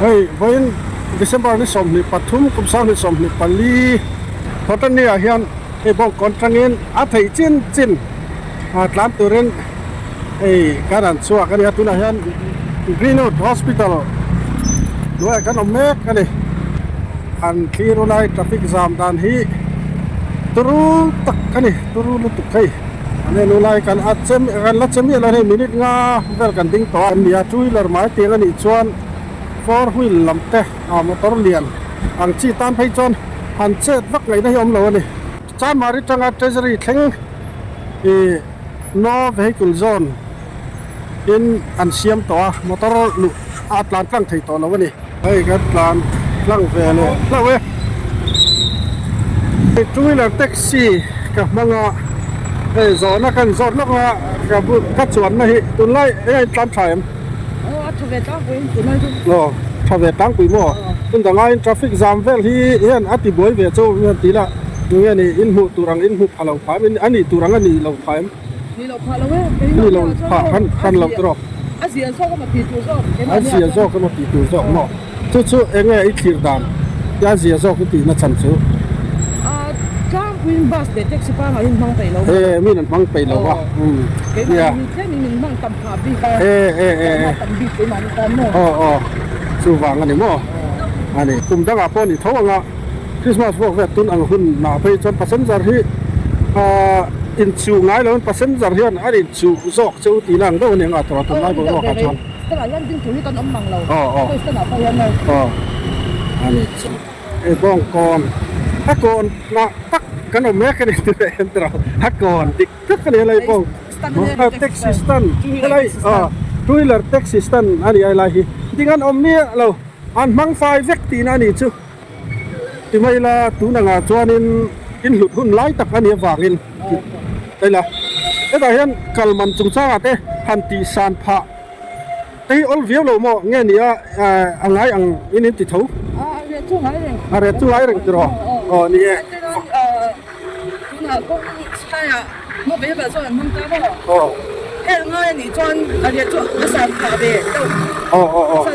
Hei vawiin December ni 23 kum 2024 Thawhtanni ah hian hei bawngkawn tangin a theih chin chin ah tlan turin hei kan han chhuak a ni a tunah hian Greenwood Hospital hnuaiah kan awm mek a ni an thlir ulai traffic jam dan hi turu tak a ni turu lutuk hei. An en ulai kan a chem kan la che miah lo hei minute nga vel kan ding tawh a an ni a two wheeler mai tiang a nih chuan four wheel lam te ah motor lian ang chi tan phei chuan han chet vak ngaihna hi awm lo a ni. Chanmari tanga treasury thleng ih no vehicle zone in an siam tawh a motor luh a tlan tlang thei tawh lo a ni. Hei kan tlan tlang ve leh hlauh e. Hei two wheeler taxi ka hmang a hei zawhna kan zawt lawk a ka bu ka chuanna hi tunlai eng a intlan tha em? Aw a tha ve tlangpui in tunlai chu. Aw tha ve tlangpui maw? Tun dangaiin traffic jam vel hi hian a ti buai ve chu hian tih lah tunge ni in hmuh tur ang in hmuh pha lo phah em a nih tur ang a nih lo phah em? Ni lo phah lo e, keimah Ni lo phah khan khan lo tawh. A zia zawk emaw tih tur zawk keimah A zia zawk emaw tih tur zawk maw? Chu chu eng nge i thlir dan? Tia zia zawk i tihna chhan chu? A tlangpuiin bus leh taxi pangai in hmang peih lo va. E min an hmang peih lo va. Umm. Keimah ni tlem in min hmang tam phah bik a. E e e. Hmang tam bik keimah ni tan maw? Aw aw. Chuvang a ni maw? A ni. Kum dangah pawh a ni tho ang a. Christmas vuak vel tun ang hun ah phei chuan passenger hi ahh inchuh ngai lo in passenger hian an inchuh zawk che u tihna ang deuh a ni ang a tawrh a tunlai boruak ah chuan aw aw aw a ni chu hei bawngkawn a kawn lah tak kan awm mek a ni tih en tawh a kawn dik tak a ni helai bawng taxi stand helai aw two wheeler taxi stand a ni a helai hi ding an awm miah lo an hmang fai vek tihna a ni chu. Ti mai ila tun angah chuanin in hlut hun lai tak a nih avangin ila hetah hian kal man chungchangah te han tih san phah te hi awl viau lo maw nge ni a a ngai ang in in ti tho a reh chu ngai reng tiraw aw ni e aw aw aw aw.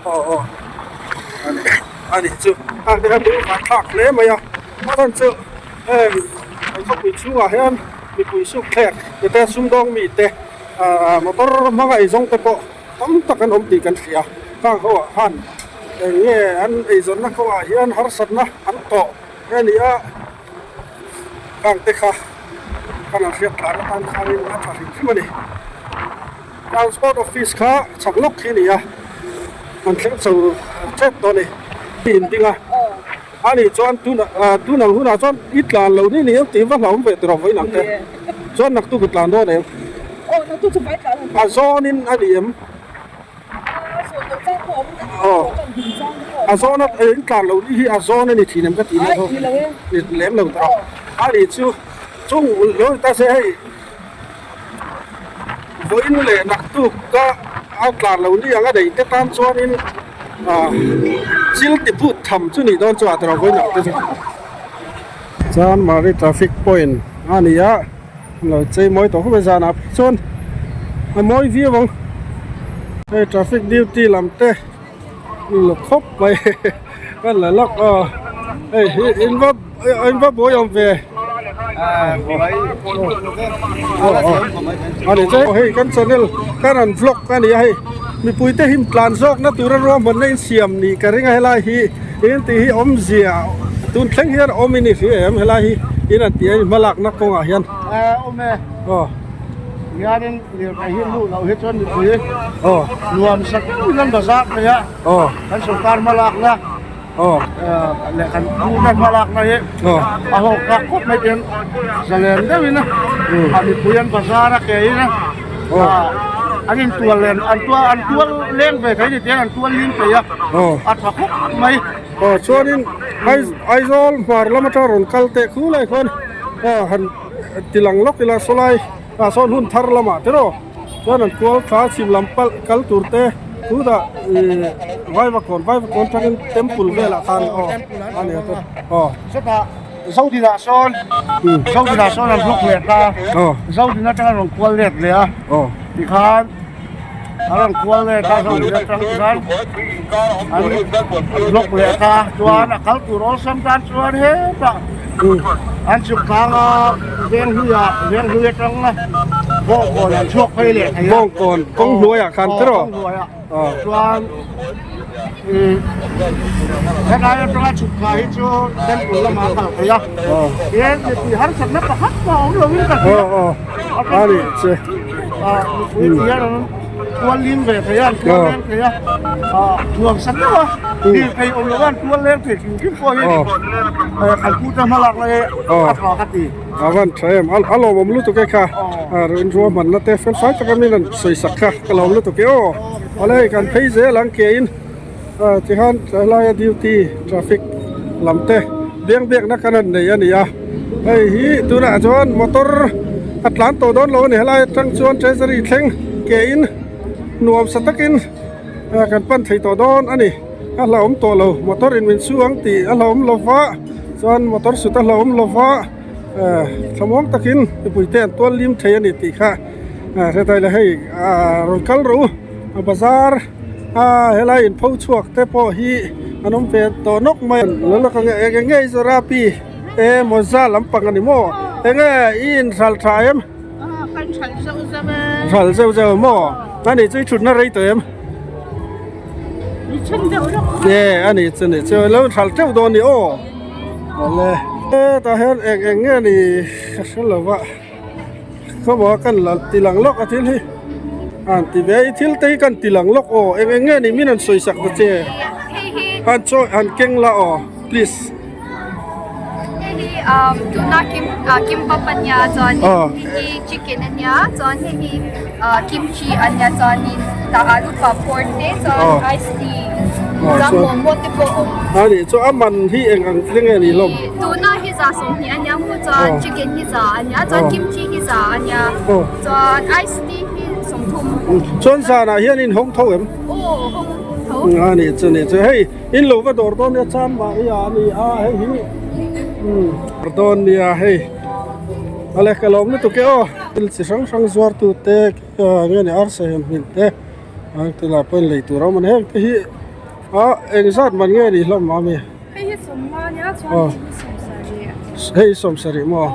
Aw aw a ni chu a ni a lungvar thlak hle mai a a chhan chu heng khawpui chhungah hian mipui suk thlek te sumdawng mi te ah motor hmanga eizawng te pawh tam tak an awm tih kan hria khang ho ah khan eng nge an eizawnna kawngah hian harsatna an tawh nge ni a. Khang te kha kan han hriat tlan atan khanin a tha hrim hrim a ni. Transport office kha chak lawk khi a ni a, an thleng chho tep tawh a ni. I inding a, a nih chuan tun tun ang hunah chuan i tlan lo ni ni em tih va hlauhawm ve tawh vawiin ang te. Chuan naktuk i tlan dawn em? A zawnin a ni em? Aw a zawn a in tlan lo ni hi a zawn a ni thin em ka tih na chu lem lo tawh a ani chu chung lo ni ta se hei vawiin leh naktuk ka a tlan lo ni ang a nei te tan chuanin ah chil ti phut tham chu nih dawn chu a tawrh vawiin ang te chu chuan Mari traffic point a ni a. Lo chei mawi tawh khawp mai zanah phei chuan a mawi viau ang hei traffic duty lam te la khawp mai kan la lawk a hei hi in va in va buai awm ve a ni chu hei kan channel kan rawn vlog a ni a hei mipui te him tlan zawk na tura ruahmanna insiam nih ka ring a helai hi in tih hi awmzia tun thleng hian awm in i hria em helai hi in an tih a hma lakna kawngah hian awm e aw hianin lirthei hi luh loh hi chuan mipui aw nuam sak deuhin an bazar thei a aw kan sorkar hma lakna aw leh kan pute hma lakna hi aw a hlawk tak khawp mai ten zalen deuhin a mipui an bazar a ke in a an intual len an tual an tual leng ve thei ni tiang an tual lim thei a a tha khawp mai. Aw chuanin Aizawl hmar lam atanga rawn kal teh khu lai khuan han ti lang lawk ila sawlai ah sawn hun thar lamah te rawh chuan an kual thla chhim lam palh kal tur te chutah ih Vaivakawn Vaivakawn atangin temple velah khan aw a ni a aw. Zodinah sawn Zodinah sawn an block leh ta Zodin atanga rawn kual let leh a tikhan a rawn kual let a Zodin atang tikhan an block leh ta chuan a kal tur awlsam tan chuan hetah an chhuk tlang a Venghluiah Venghlui atanga Bawngkawn an chhuak phei leh thei a Bawngkawn kawng hnuaiah khan tiraw kawng hnuaiah chuan Helai atanga chhuk thla hi chu temple lamah a kal thei a, tin mipui harsatna pakhat pawh a awm lovin ka hria. A ni che. Mipui ti hian an tual lim ve thei a, an tual leng thei a, thuam sa deuh a, lirthei awm lova an tual leng thei hrim hrim pawh hi kan pute hmalakna hi a tha ka ti. A van tha em, a lawmawm lutuk e kha, ruahmanna te fel fai taka min rawn sawi sak kha ka lawm lutuk e aw. Awle hei kan phei zel ang ke in tikhan helaia duty traffic lam te biang biakna kan han nei a ni a hei hi tunah chuan motor a tlan tawh dawn lo a ni helai atang chuan treasury thleng ke in nuam sa takin kan pan thei tawh dawn a ni a hlauhawm tawh lo motor in min su ang tih a hlauhawm lo va chuan motor sut a hlauhawm lo va thlamuang takin mipui te an tual lim thei a ni tih kha. Hretai la hei rawn kal rawh u a bazar a helai in pho chhuak te pawh hi an awm ve tawh nawk mai a lo ka nge eng nge i zawrh a pi e mawza lampang a ni maw eng nge i in hral tha em hral zeuh zeuh maw a nih chu i thutna rei tawh em e a nih chu nih chu lo hral teuh dawn a ni aw awle tah hian eng eng nge ni ka hre lo va. Khawmaw kan la ti lang lawk a thil hi an ti ve i thil te hi kan ti lang lawk aw eng eng nge ni min an sawi sak ta che han chawi han keng la aw please. Hei hi um tuna kim ah kimbap a nia chuanin hei hi chicken a nia chuan hei hi ah kimchi a nia chuanin tah alu papawr te chuan ice tea chuan momo te pawh a awm. A nih chu a man hi eng ang thil nge ni hlawm? Tuna hi za 20 a nia maw chuan chicken hi za a nia chuan kimchi hi za a nia chuan ice tea hi 30. Chuan zanah hian in hawng tho em? Aw hawng tho. A nih chu nih chu hei in lo va dawr dawn nia cham mah hi a ni a hei hi dawr dawn nia hei ale ka lawm lutuk e aw. Thil chi hrang hrang zuar tu te nge ni arsa hem hmin te ang te lah pawhin lei tur a awm a ni heng te hi a engzat man nge ni hlawm mah ami. Hei hi sawmnga nia chuan hei hi sawmsarih. Hei hi sawmsarih maw?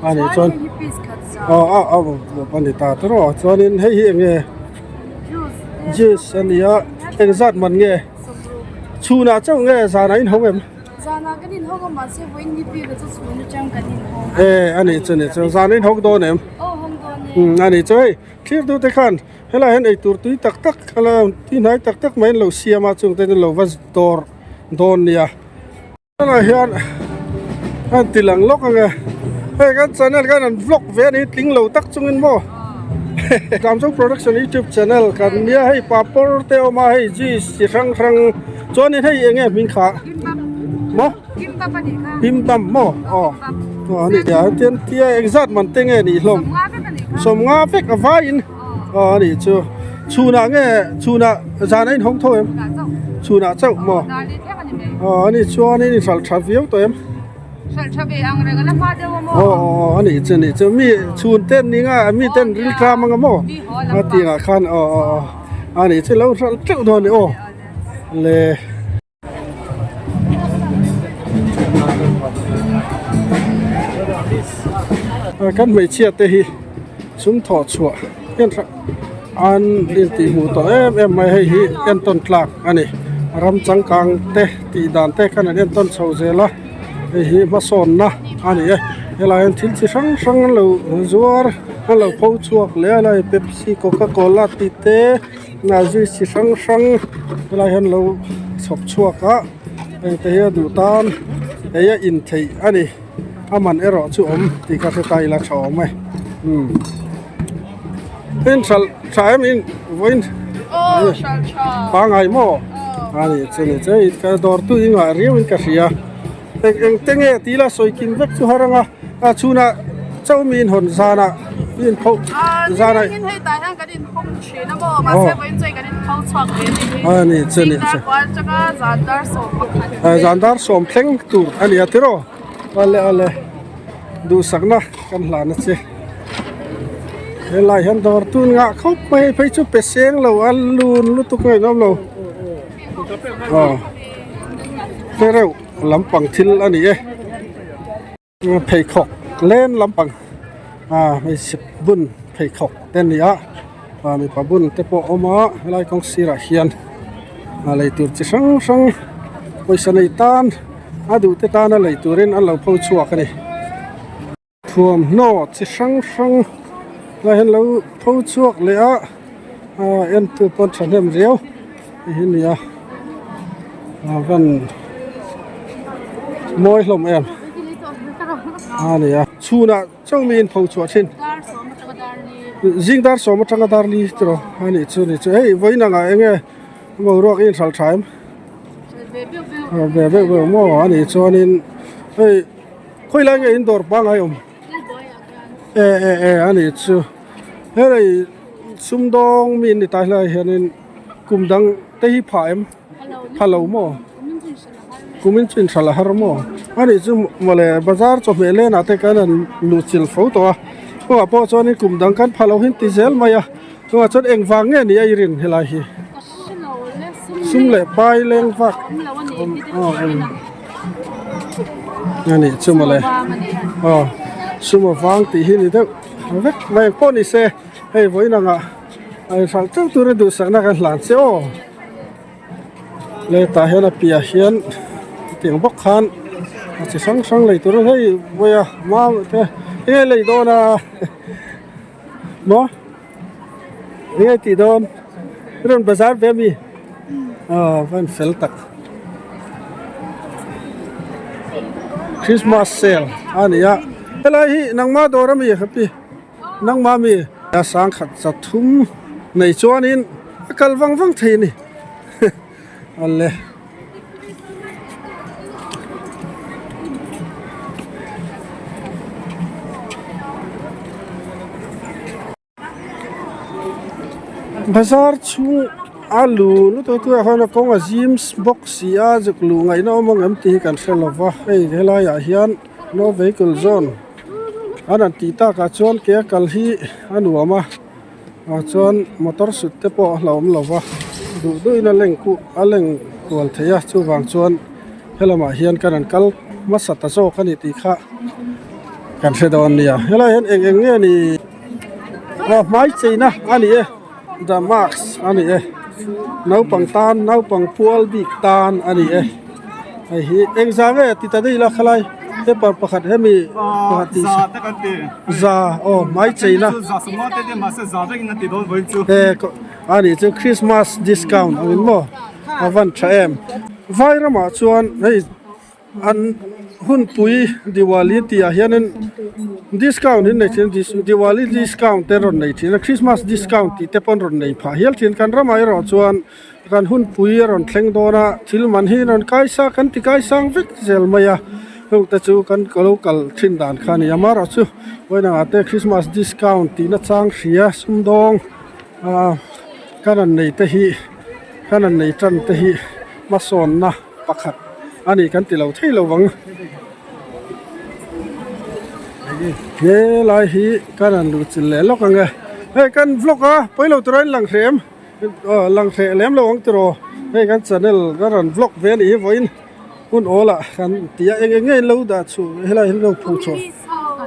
A nih chuan Chuan hei hi piece khat za. Aw a a a ni ta te rawh chuanin hei hi eng nge? Juice. Juice a nia engzat man nge? Sawmruk. Chhunah chauh nge zanah in hawng em? Zanah kan inhawng a mahse vawiin ni bik a chu chhun atang kan inhawng. E a nih chu nih chu zanah in hawng dawn em? Aw hawng dawn e. A nih chu hei thlir tu te khan helaiah hian eitur tui tak tak tui hnai tak tak mai an lo siam a chungte chu lo va dawr. dawn nia tunah hian a ti lang lawk ang e hei kan channel khan an vlog ve a ni tling lo tak chungin maw Kamchung production youtube channel kan nia hei papawr te a awm a hei juice chi hrang hrang chuanin hei eng nge hming kha maw bimbam maw aw a ni a tian tia engzat man te nge nih hlawm sawmnga vek a vaiin. Aw a nih chu chhunah nge chhunah zan a inhawng tho em chhunah chauh maw aw a nih chuan in hralh tha viau tawh em aw aw a nih chu a nih chu mi chhun te an ni nga mi ten ril tlam anga maw a tih ah khan aw aw aw a nih chu lo hralh teuh dawn a ni aw le. Kan hmeichhia te hi sum thawh chhuah an intih hmuh tawh em em mai hei hi entawn tlak a ni ram changkang te tih dan te khan an entawn chho zel a hei hi hmasawnna a ni e helai hian thil chi hrang hrang an lo zuar an lo pho chhuak leh a helai pepsi coca cola tih te. Nazi chi hrang hrang helai hian lo chhawp chhuak a engte hi a duh tan ei a in theih a ni a man erawh chu awm tih kha hre ta ila tha awm e umm in hralh tha em in vawiin pangai maw a ni chu ni chu hei ka dawr tu i ngah riau in ka hria eng eng te nge tih ila sawi kim vek chu har anga a chhunah chauh mi in hawn zanah i in pho zanah a ni chu ni chu zan dar sawm thleng tur a ni a tiraw. Awle awle duhsakna kan hlan a che helai hian dawr tun ngah khawp mai hei phei chu pe seng lo a lun lutuk a inawm lo aw te reuh lampang thil a ni e. Pheikhawk len lampang ah hmeichhe bun pheikhawk te a ni a ah mipa bun te pawh a awm a helai kawng sirah hian ah lei tur chi hrang hrang pawisa nei tan a duh te tana lei turin an lo pho chhuak a ni thuamhnaw chi hrang hrang lai hian lo pho chhuak leh a ah entu pawn thahnem riau hei hi a ni a. A van mawi hlawm em a ni a chhunah chauh mi in pho chhuah thin zing dar sawm atanga dar li tiraw a nih chu ni chu hei vawiin angah eng nge boruak i inhralh tha em ve beuh beuh maw a nih chuanin hei khawi lai nge in dawr pangngai awm e e e a nih chu hei sumdawng mi an ni ta helaiah hianin. Kum dang te hi phah em? Pha lo maw? Kum in chu inhral a har maw? A nih chu mawle bazar chawhmeh lenah te kan han luh chilh fo tawh a, chungah pawh chuanin kum dang kan pha lo hin ti zel mai a, chungah chuan engvang nge ni a i rin helai hi? Sum leh pai leng vak awm a nih chu mawle aw sum avang tih hi ni deuh vek mai ang pawh ni se hei vawiin angah. A inhralh teuh tura duhsakna kan hlan che aw letah hian a piah hian tiang bawk khan a chi hrang hrang lei tur hei vawi a mau te enge lei dawn a maw enge tih dawn i rawn bazar ve ami aw van fel tak Christmas sale a ni a helai hi nangma dawr ami happy. Nangmah mi a sangkhat zathum nei chuanin a kal vang vang thei a ni awle. Bazar chhung a lu lutuk a tunah khan a kawng a zim bawk si a zuk luh ngaihna awm ang em tih hi kan hre lova hei helaiah hian no vehicle zone. An han tih takah chuan ke a kal hi a nuam a ah chuan motor sut te pawh a hlauhawm lo va duh duhin a leng kuh a leng kual thei a chuvang chuan helamah hian kan han kal hmasa ta zawk a ni tih kha kan hre dawn nia helai hian eng eng nge ni aw hmai cheina a ni e the mask a ni e naupang tan naupang pual bik tan a ni e. Hei hi eng za nge ti ta daih ila khalai paper pakhat hemi pakhat tih Za te kan ti. Za aw mai cheina. Za sawmnga te te mahse za vek in an ti dawn vawiin chu. E a nih chu Christmas discount ang in maw a van tha em. Vai ramah chuan hei an hunpui Diwali tih ah hianin discount hi nei thin Diwali discount te rawn nei thin a Christmas discount tih te pawn rawn nei phah hial thin kan ramah erawh chuan. Kan hunpui a rawn thleng dawn a, thil man hi rawn kaisa kan ti kaisang vek zel mai a, heng te chu kan lo kal thin dan kha a ni a, amaherawhchu vawiinangah te Christmas discount tih nachang hria sumdawng ah kan rawn nei te hi kan rawn nei tan te hi hmasawnna pakhat a ni kan ti lo thei lo vang. He lai hi kan rawn luh chilh leh lawk ang e, hei kan vlog a pawilo tura in lang hrem. Aw lang hreh lem lo ang tiraw hei kan channel ka rawn vlog ve a nih hi vawiin hun awl ah kan ti a eng eng nge in lo dah chhuh helai hi an lo phuh chhuah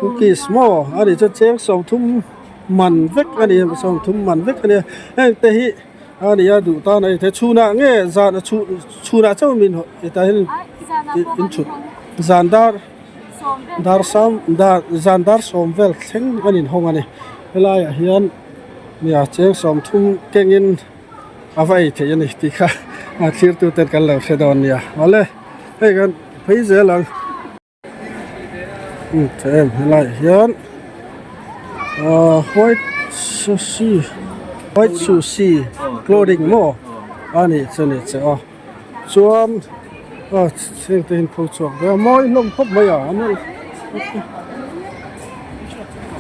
cookies maw a nih chuan cheng sawmthum man vek a ni sawmthum man vek a nia heng te hi a ni a duh tan a ni thei chhunah nge zan chhun chhunah chauh min hetah hian in chhut zan dar dar sam dar zan dar sawm vel thleng a ni hawng a ni helaiah hian. Nia cheng sawmthum kengin a va ei theih a ni tih kha a thlir tute kan lo hre dawn nia awle hei kan phei zel ang um tha em helaiah hian ahh white sushi white sushi clothing maw a nih chu ni che aw chuan aw heng te hi an pho chhuak ve a mawi hlawm khawp mai a an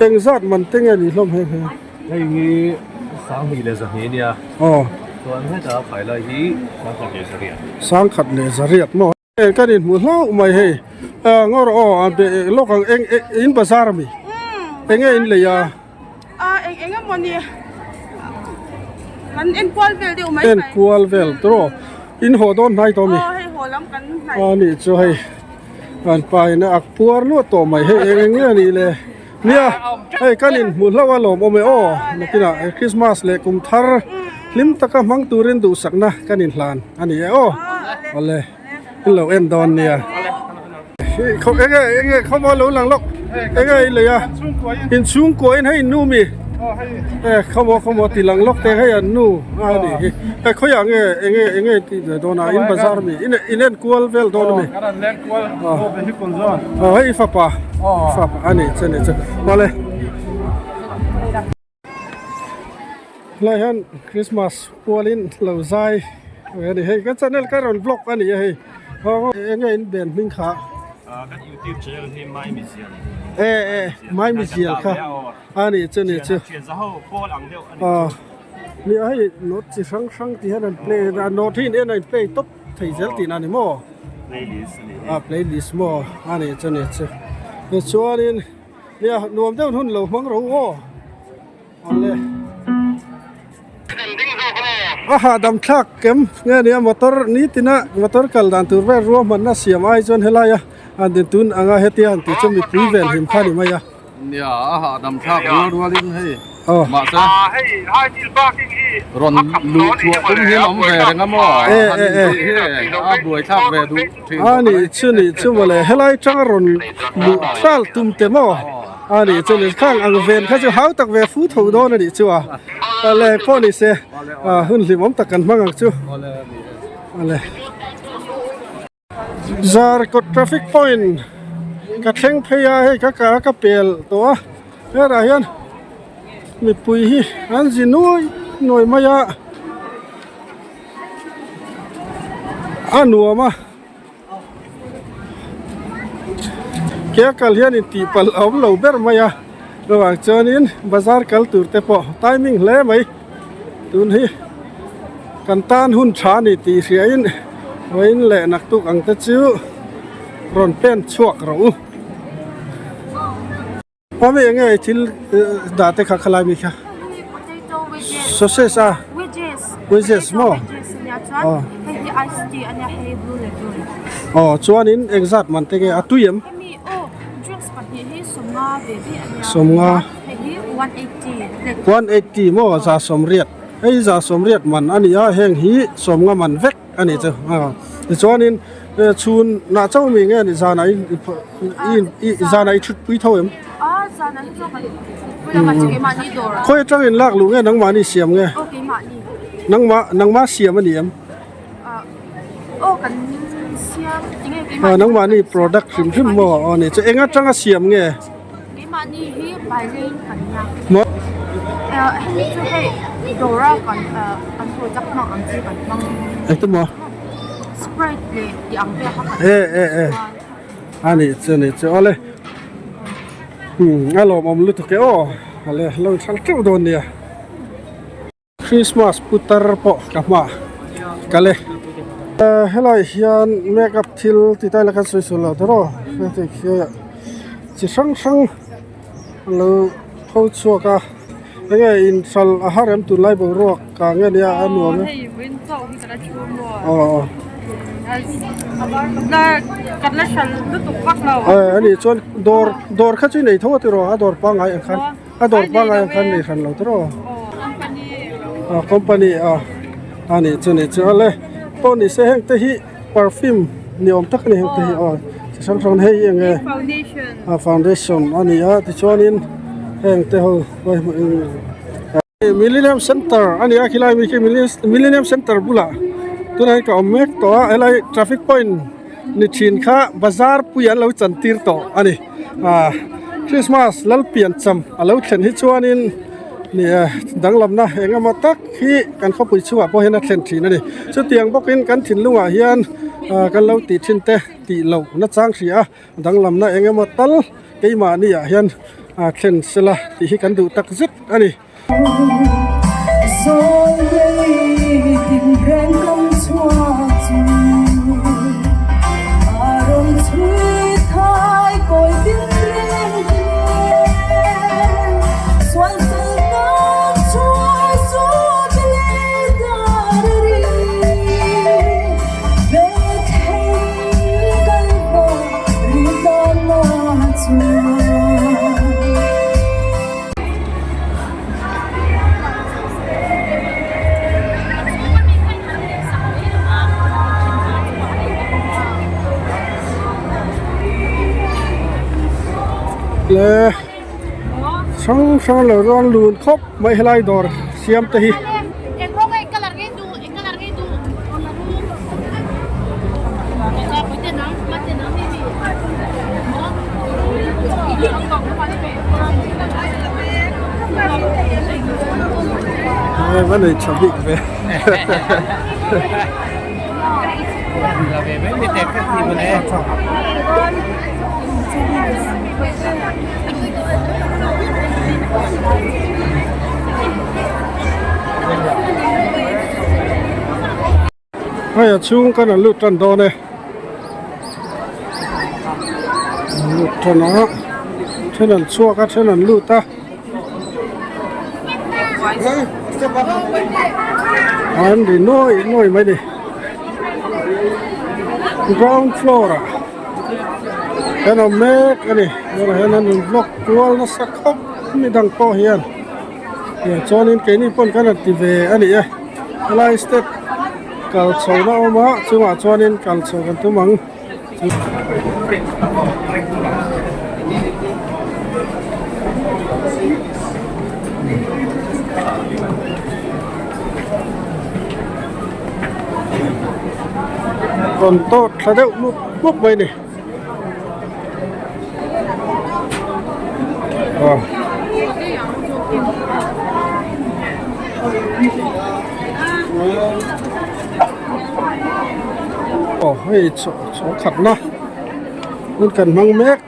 eng zat man te nge ni hlawm heng heng. Hei hi sanghnih leh zahnih a nia. Aw. Chuan heta khai lai hi sangkhat leh zariat. Sangkhat leh zariat maw. Hei kan inhmuh hlauh mai hei. Ngawr aw a be lawk ang eng in bazar ami enge in lei a. Eng eng emaw ni kan en kual vel deuh mai mai. En kual vel tawh in haw dawn hnai tawh ami. Aw hei haw lam kan hnai. A nih chu hei an pa in a ak puar luat tawh mai hei eng eng nge a nih le. Nia hei kan in hmu hlauh a lawm awm e aw nakinah Christmas leh kum thar hlim taka hmang turin duhsakna kan in hlan a ni e aw awle in lo en dawn nia enge enge khawmaw lo lang lawk enge i lei a inchhungkua in hei nu mi e khawmaw khawmaw ti lang lawk te hei an nu a ni hi e khawiah nge enge enge tih ve dawn a in bazar mi in en kual vel dawn a mi. Aw hei i fapa fapa a ni chu a ni chu awle helai hian Christmas pualin lo zai a ni hei ka channel ka rawn vlog a ni a hei eng nge in ben hming kha kan youtube channel hi mai mizial e e mai mizial kha a ni chu a ni chu ni a hei note chi hrang hrang ti hian an play a note hi in en a in play tawp. Thei zel tihna a ni maw? Playlist a ni A playlist maw a ni chu ni chu. Tichuanin nia nuam deuh hun lo hmang ro aw. Awle. A hahdam thlak kem nge nia motor nitina motor kal dan tur vel ruahmanna siam ai chuan helaia an din tun anga hetia han tih chu mipui vel hlim kha a ni mai a. Nia a hahdam thlak rual rualin hei mahse rawn luh chhuah tum hian awm ve reng a maw han intih hi a buai thlak ve duh thin a nih chu nih chu mawle helai tanga rawn luh thlal tum te maw a nih chu nih khang ang ven kha chu hau tak ve fu tho dawn a nih chu a awle pawh ni se hun hlimawm tak kan hmang ang chu awle. Zarkawt traffic point ka thleng phei a hei ka kar ka pel tawh a hetah hian mipui hi an zi nuai nuai mai a a nuam a ke a kal hian intih palh a awm lo ber mai a chuvang chuanin bazar kal tur te pawh timing hle mai. Tun hi kan tan hun tha a ni tih hriain vawiin leh naktuk ang te chu rawn pen chhuak rawh u. Mami eng nge thil dah te kha khalai mi kha sausage a wedges maw aw chuanin engzat man te nge a tui em sawmnga. 180 maw za sawmriat hei za sawmriat man a ni a heng hi sawmnga man vek a ni chu tichuanin chhun nah chauh mi nge ni zanah i zanah i thut pui tho em khawi atang in lak luh nge nangmahni siam nge nangmah nangmah siam a ni em nangmahni product hrim hrim maw aw ni chu eng atanga siam nge. Keimahni hi Bahrain kan nia. Hemi chu hei dawra kan kan product hmang ang chi kan hmang. Engtin maw? Sprite leh tih ang vel kha kan E e e ani chu ani chu awle a lawmawm lutuk e aw awle lo inthal teuh dawn nia. Christmas putar pawh ka hma kal e. Helai hian make up thil ti tai la kan sawi sual lo tawh rawh heti khi chi hrang hrang an lo tho chhuak a enge inhral a har em tunlai boruak kang nge nia a nuam e aw aw a nih chuan dawr dawr kha chu i nei tho a tiraw a dawr pangngai ang khan. A dawr pangngai ang khan nei hran lo tawh aw. Aw company a a nih chu nih chu ale pawh ni se heng te hi perfume ni awm tak a ni heng te hi aw chi hrang hrang hei hi eng nge a foundation a ni a tichuanin heng te ho Millennium Center a ni a khilai mi khi Millennium Center bulah tunah hian ka awm mek tawh a helai traffic point ni thin kha bazar pui an lo chantir tawh a ni ah Christmas lal pian cham a lo thlen hi chuanin ni eh danglamna eng emaw tak hi kan khawpui chhungah pawh hian a thlen thin a ni chutiang bawkin kan thinlungah hian ah kan lo tih thin te tih loh nachang hria a danglamna eng emaw tal keimahni ah hian ah thlen sela tih hi kan duh tak zet a ni. Le hrang hrang lo rawn lun khawp mai helai dawr siam te hi. Va nei tha bik ve. Hei a chhung kan an lut tan dawn e an lut tan a then an chhuak a then an lut a an ri nuai nuai mai ni ground floor ah hian awm mek a ni tunah hian an rawn vlog kual nasa khawp midang pawh hian chuanin keini pawn kan rawn ti ve a ni e helai step kal chho na awm a chungah chuanin kal chho kan tum ang. Rawn tawt thla deuh mup mup mai a ni. Aw hei chaw chaw khatna hun kan hmang mek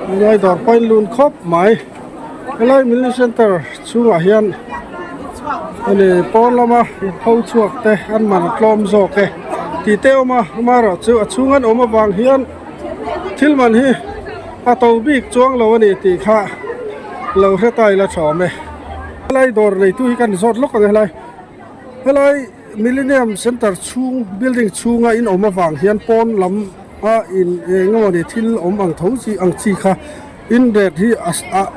helai dawr pawhin lun khawp mai helai milne center chhungah hian ani pawn lama inpho chhuak te an man tlawm zawk e tih te a awm a amaherawhchu a chhung an awm avang hian thil man hi a to bik chuang lo a ni tih kha lo hre ta ila tha awm e helai dawr neitu hi kan zawt lawk ang helai helai Millennium Centre chhung building chhunga in awm avang hian pawn lam a in eng emaw ni thil awm ang tho chi ang chi kha in rate hi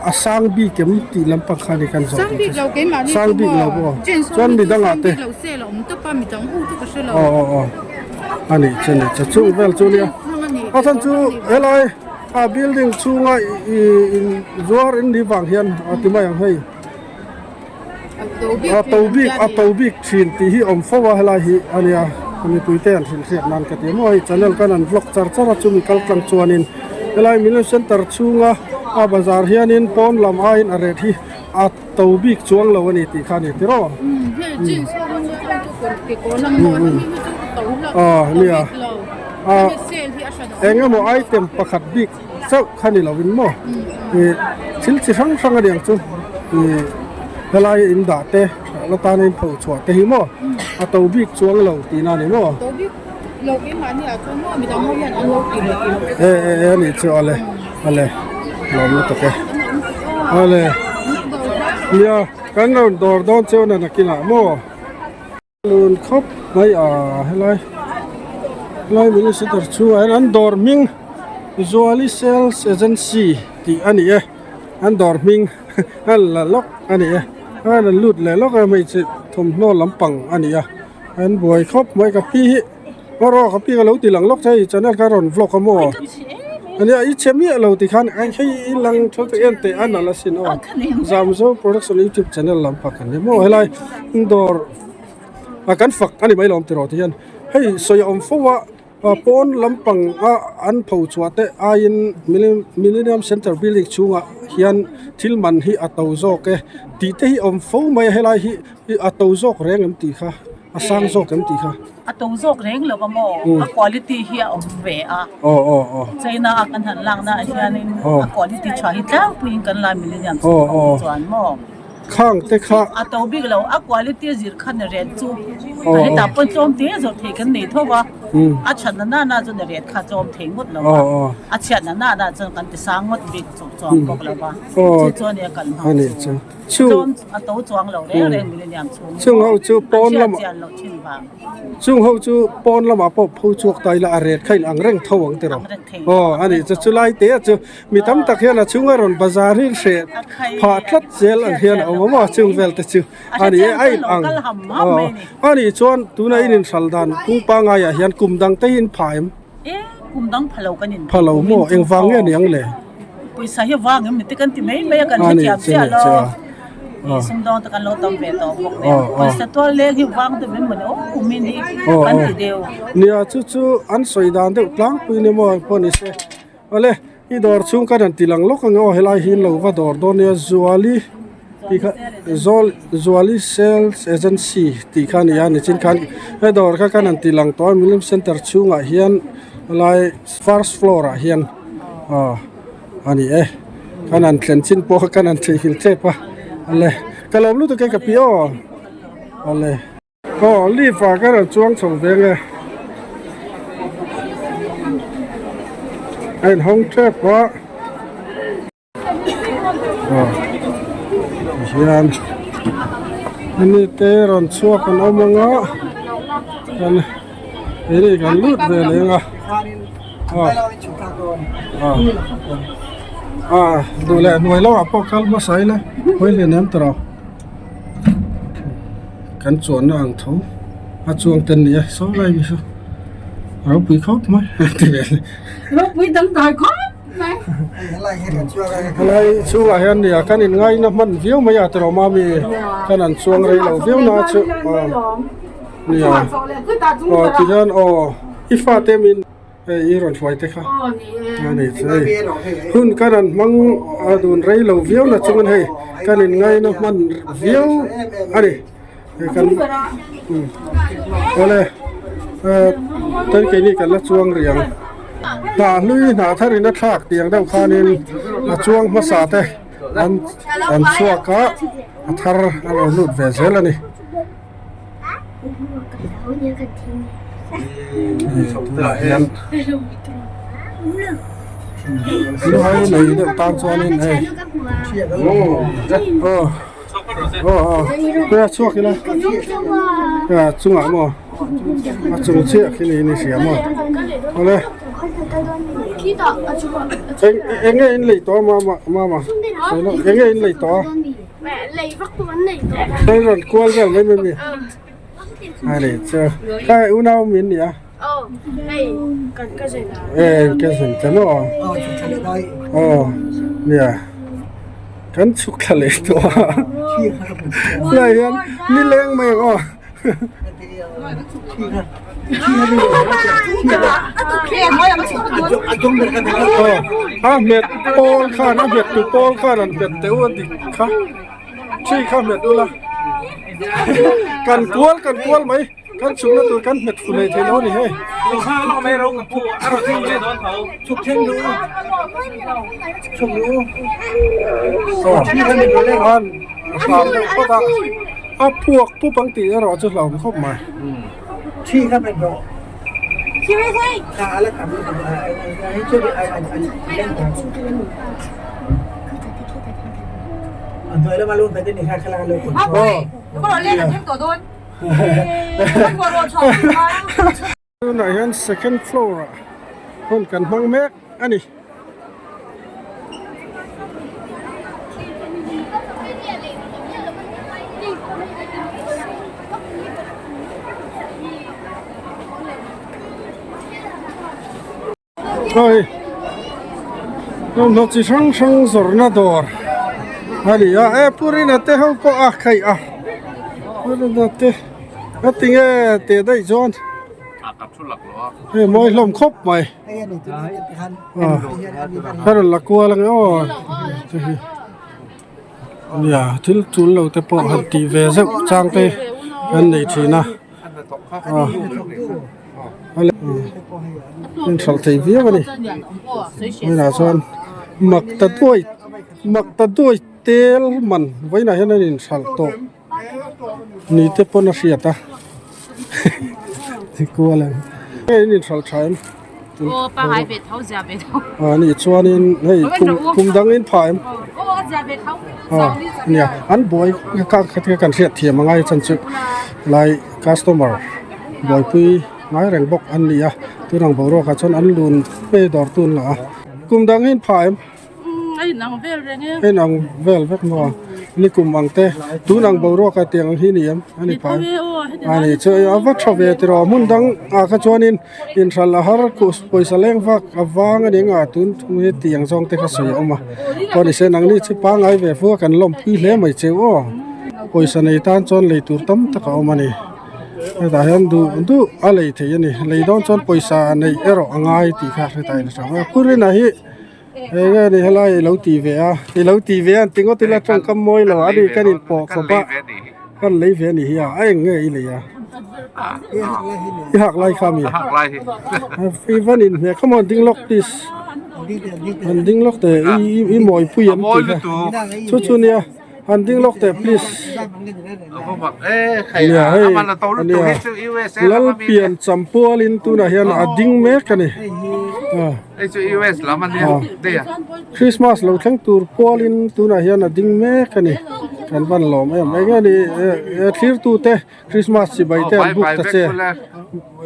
a sang bik em tih lampang kha ni kan zawh Sang bik lo keimah ni sang bik lo pawh chuan midangah te sang bik lo sel a awm tawp a midang ho chu ka hre lo aw aw aw a nih chu ni chu chung vel chu nia a chhan chu helai a building chhunga ih in zuar in ni vang hian a ti mai ang hei. A to bik a to bik thin tih hi awm fo a helai hi a nia mipui te an hrilhhriat nan ka ti a maw hei channel khan an vlog char char a chumi kal tlang chuanin helai Millennium Centre chhunga a bazar hianin pawn lam aiin a ret hi a to bik chuang lo a ni tih kha a ni tiraw aw nia a eng emaw item pakhat bik. chauh kha ni lovin maw ih thil chi hrang hrang a niang chu ih helai in dah te la tana in pho chhuah te hi maw a to bik chuang lo tihna a ni maw e e e a nih chu ale ale lawm lutuk e ale nia kan rawn dawr dawn chu a nakinah maw. Lun khawp mai a helai helai minister chhungah hian an dawr hming Zuali sales agency tih a ni e an dawr hming a la lawk a ni e a rawn lut leh lawk a hmeichhe thawmhnaw lampang a ni a an buai khawp mai ka pi hi aw rawh ka pi ka lo ti lang lawk che hei channel kha a rawn vlog a maw ania i chhe miah lo tikhan hei i lang tho te en teh a nalh asin aw Zamzo production youtube channel lampang a ni maw helai dawr. a kan fak a ni mai lawm tiraw ti hian hei sawi a awm fo a pawn lampang a an pho chhuah te aiin millennium centre building chhungah hian thil man hi a to zawk e tih te hi a awm fo mai a helai hi a to zawk reng em tih kha a sang zawk em tih kha. A to zawk reng lo a maw a quality hi a awm ve a aw aw aw China a kan han lakna ah hianin a quality tha hi tlangpuiin kan la millennium centre chuan maw. Khang te kha. A to bik lo, a quality zir kha ni ret chu. A hetah pawn tlawm te zawrh thei kan nei tho a, a that na nana chu ni ret kha tlawm thei ngawt lo a, a chhiat na nana chuan kan ti sang ngawt bik chu chuang bawk lo a, chu chu ania kan hmang chu. Tlawm a to chuang lo reng reng millennium chhung hi maw, an hriat chian loh thin vang. Chung ho chu pawn lamah pawh pho chhuak ta ila a ret kha in ang reng tho ang tiraw. Aw a nih chu chulai te chu mi tam tak hian a chhunga rawn bazar hi hreh phah tlat zel ang hian a awm a maw chung vel te chu a ni e a in ang aw a nih chuan tuna in inhral dan kung pangaiah hian kum dang te hi in pha em? E kum dang pha lo kan in pha lo maw engvang nge ni ang le? Pawisa hi vang em ni te kan ti mai mai a kan hrethiam chiah lo. Sumdawng te kan lo tam ve tawh bawk nen. Pawisa tual leng hi vang deuh em mawni aw min hi kan ti deuh. Nia chu chu an sawi dan deuh tlangpui ni maw pawh ni se. Awle i dawr chhung khan an ti lang lawk ang aw helai hi an lo va dawr dawn nia Zuali tih kha Zawl Zuali sales agency tih kha a ni a nichin khan he dawr kha khan an ti lang tawh a milim center chhungah hian helai first floor ah hian aw a ni e khan an thlen chin pawh kha khan an theihnghilh tep a awle ka lawm lutuk e ka pi aw awle. Aw lift ah ka rawn chuang chho ve nge a inhawng tep a aw tihian hemi te rawn chhuak an awm ang a chuan keini kan lut ve leh ang a aw aw duh leh hnuai lamah pawh kal hmasa ila hawi hlen em tawh. Kan chuanna ang tho a chuang te nia saw lai mi saw ropui khawp mai ti ve le ropui dangdai khawp mai helai chhungah hian nia kan in ngaina hman viau mai a tiraw mami kan an chuang rei lo viau na chu nia aw tihian aw i fate min Hei i rawn hruai te kha a ni chu hei hun kan an hmang a dun rei lo viau na chungin hei kan in ngaina hman viau a ni hei kan awle tan keini kan la chuang rih ang hnah hlui hnah thar in a thlak tih ang deuh khanin a chuang hmasa te an an chhuak a a thar a rawn lut ve zel a ni. Lunghai nei deuh tan chuanin hei aw aw aw a chhuak ila a chungah maw a chung chiah khi niin i hria maw awle eng eng nge in lei tawh a mama mama eng nge in lei tawh a. Hei rawn kual vel mai mai mi a ni chu khai unau min ni a e cousin te maw aw nia kan chhuk thla leh tawh a lai hian nileng mai ang aw. A hmet pawl khan a hmet tu pawl khan an hmet teuh a dik kha thi kha hmet ula kan kual kan kual mai kan chhukna tur kan hmet fu leh thei lo a ni hei. A phuak pup ang tih erawh chu hlauhawm khawp mai. Tunah hian second floor ah hun kan hmang mek a ni. Hei thawmhnaw chi hrang hrang zawrhna dawr a ni a e purina te ho pawh a khaih a purina te a tinge teh daih chuan hei mawi hlawm khawp mai a rawn la kual ang e aw nia thil tul lo te pawh han tih ve zeuh chang te an nei thin a in hralh thei viau a ni tunah chuan mak ta duai mak ta duai tel man vawiinah hian an inhralh tawh ni te pawn a hriat a tikual ang hei an inhralh tha em a nih chuanin hei kum kum dang in phah em nia an buai ka kan hriat thiam a ngai chan chu lai customer buaipui ngai reng bawk an ni a tunang boruak ah chuan an lun ngei dawr tun lah a kum dang in phah em. A inang vel reng e. A inang vel vek maw? Ni kum ang te tun ang boruak a tiang ang hi ni em? A ni phai. A ni chu a va tha ve tiraw hmun dang ah kha chuanin inhral a har kuh pawisa leng vak a vang a ni ang a tun thung hi tiang zawng te kha sawi a awm a. Pawh ni se nangni chu pangngai ve fua kan lawmpui hle mai cheu aw. Pawisa nei tan chuan lei tur tam tak a awm a ni. Hetah hian duh duh a lei theih a ni. Lei dawn chuan pawisa neih erawh a ngai tih kha hre ta ila tha ang a. Purina hi eng nge ni helai i lo ti ve a i lo ti ve a an ti ngawt ila tawngkam mawi lo a ni kan inpawh khawp a kan lei ve a ni hi a a eng nge i lei a i hak lai kha mi i van inhmeh come on ding lawk please an ding lawk teh i i mawipui an tih kha chu chu nia. Han ding lawk teh please. Nia hei ania Lalpian Champualin tunah hian a ding mek a ni. Christmas lo thleng tur pualin tunah hian a ding mek a ni. Kan van lawm em eng nge ni thlir tute Christmas chibai te an buk ta che.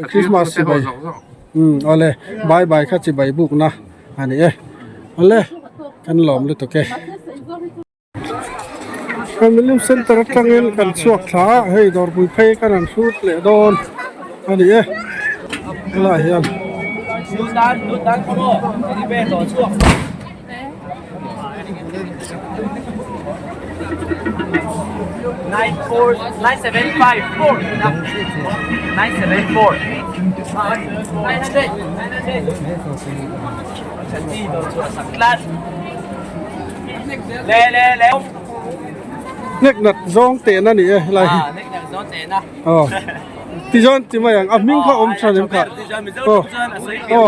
Christmas chibai awle bye bye kha chibai bukna a ni e. Awle kan lawm lutuk e. Milim center atangin kan chhuak thla a hei dawrpui phei kan han hrut leh dawn a ni e helaiah hian. Hnek nat zawng tehna a ni e helai hi aw ti chuan ti mai ang a hming kha awm tha nem kha aw aw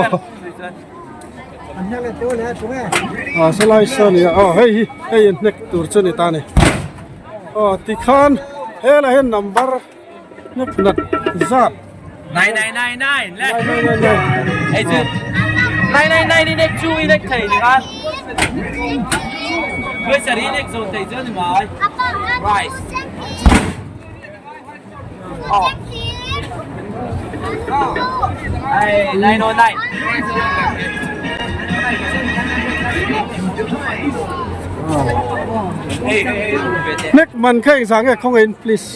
ah sawlai saw a ni a aw hei hi hei in hnek tur chu a ni ta a ni aw tikhan helai hian number hnek nat zat Nine nine nine nine le. Ei chu. Nine nine nine in ek chu in ek thei ni khan. Với sari in ek zo thei chu ni mai. Rice. Oh. Hey, 909. Hey, hey, hey. Nek man kha eng zang nge khawngaih in please.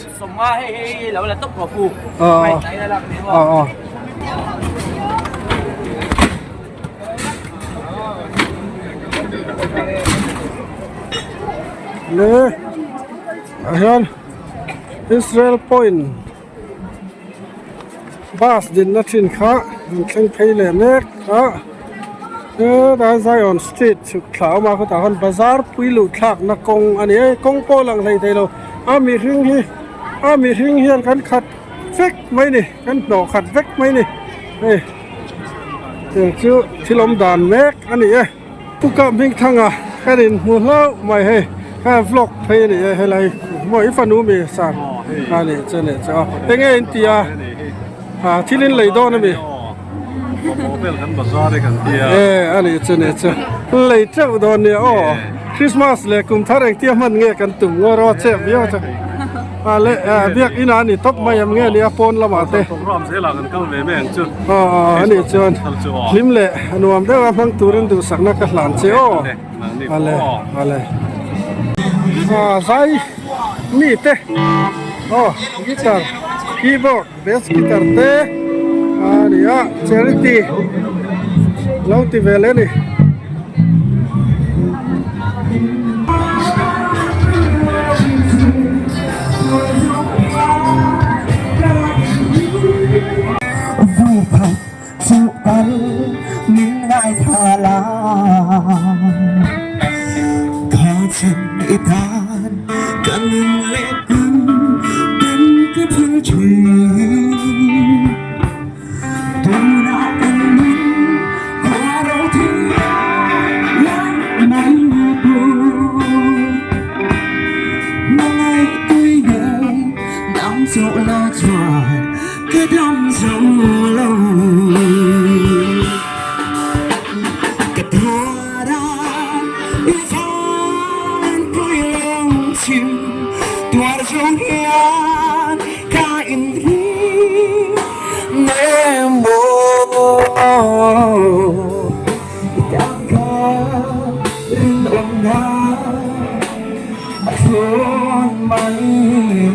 Le ah hian Israel point bus dinna thin kha an thleng phei leh mek a hetlai Zion street chhuk thla a awm a khawtah khan bazar pui luh thlakna kawng a ni a kawng pawh lang hlei thei lo a mihring hi a mihring hian kan khat vek mai a ni kan hnawh khat vek mai a ni hei tiang chu thil awm dan mek a ni e Pu Kap Hmingthanga kan inhmu hlauh mai hei kha vlog phei a ni e helai maw i fanu mi sar a ni chu a ni chu a enge in ti a ah thil in lei dawn a mi e a ni chu a ni chu lei teuh dawn nia aw Christmas leh kum thar engtia hman nge kan tum ngaw rawh chep viau chu a le biak inah a ni tawp mai em nge nia pawn lamah te aw aw a nih chuan hlim leh nuam deuh a hmang turin duhsakna ka hlan che aw ale ale ah zai mi te aw guitar keyboard bass guitar te a ni a charity lo ti ve leh a ni. dawn mai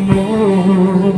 maw.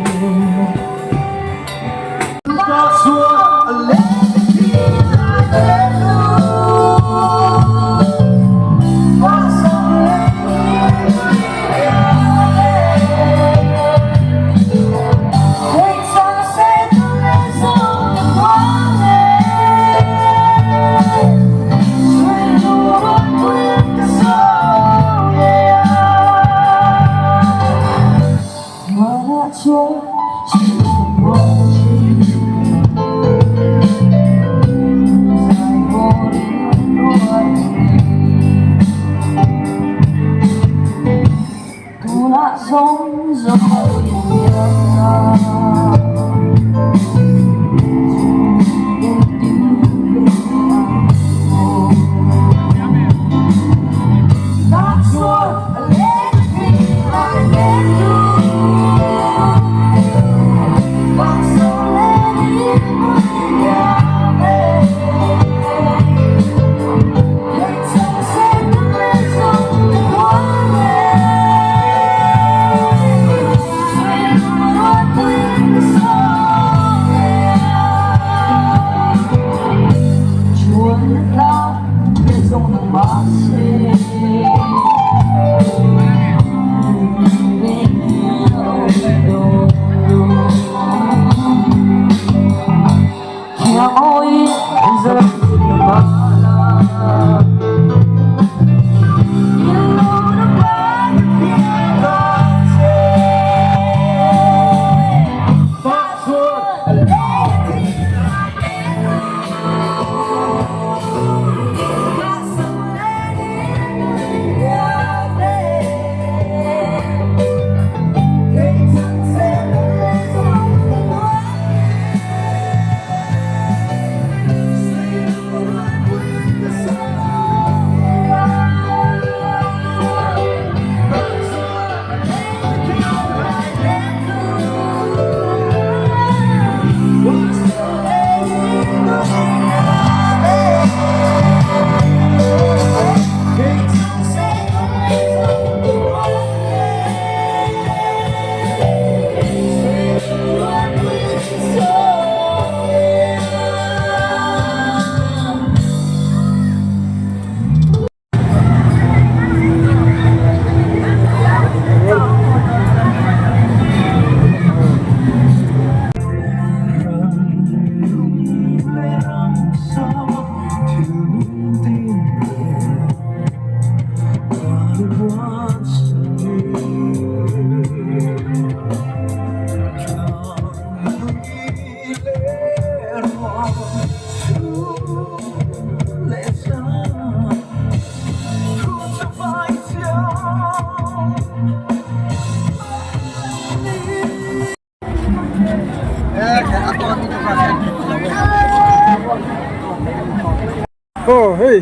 Aw hei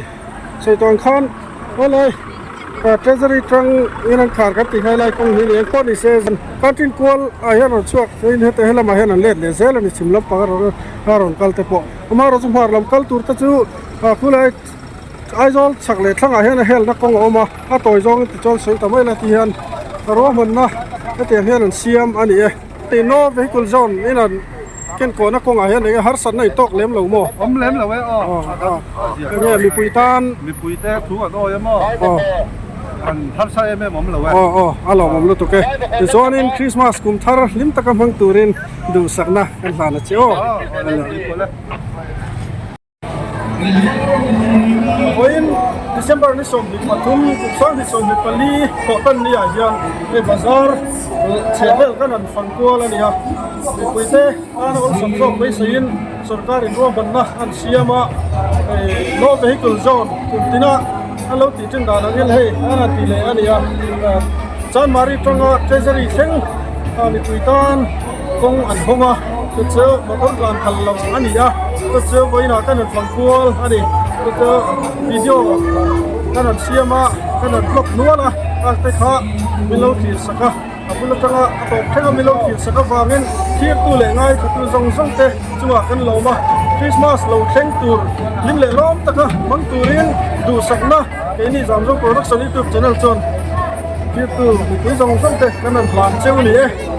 sawi khan awle treasury tang in an khar kan tih ngai lai kawng hi ni eng pawh ni se kantin kual ah hian rawn chhuak in heta helamah hian an let leh zel a ni chhim lampang a rawn a rawn kal te pawh amaherawh chu hmar lam kal tur te chu ah khulai Aizawl chhak leh thlangah hian a helna kawng a awm a a tawi zawng tichuan sawi ta mai la ti hian ruahmanna hetiang hian an siam a ni e. No vehicle zone in an ken kawhna kawngah hian enge harsatna in tawk lem lo maw? Awm lem lo e aw. Enge mipui tan. Mipui te thu an awi a maw? An harsa em em awm lo e. Aw aw a lawmawm lutuk e. Tichuanin Christmas kum thar hlim taka hmang turin duhsakna kan hlan a che aw. Vawiin December ni 23 kum 2024 thawhtan ni ah hian hei bazar chheh vel kan han fang kual a ni a, mipuite tana awlsam zawk beiseiin sorkar in ruahmanna an siam a, hei no vehicle zone kum tina an lo tih thin dan angin hei an han tih leh a ni a, Chanmari tanga Treasury thleng mipui tan kawng an hawng a, chu chu motor tlan phal lo a ni a, chu chu vawiinah kan rawn fang kual a ni, chu chu video kan rawn siam a, kan rawn vlog nual a, a te kha min lo thlir sak a, a bul atanga a tawp thleng a min lo thlir sak avangin thirtu leh ngaithatu zawng zawng te chungah kan lawm a, Christmas lo thleng tur hlim leh lawm taka hmang turin duhsakna keini Zamzawng Production YouTube channel chuan. thirtu mipui zawng zawng te kan rawn hlan cheu a ni e.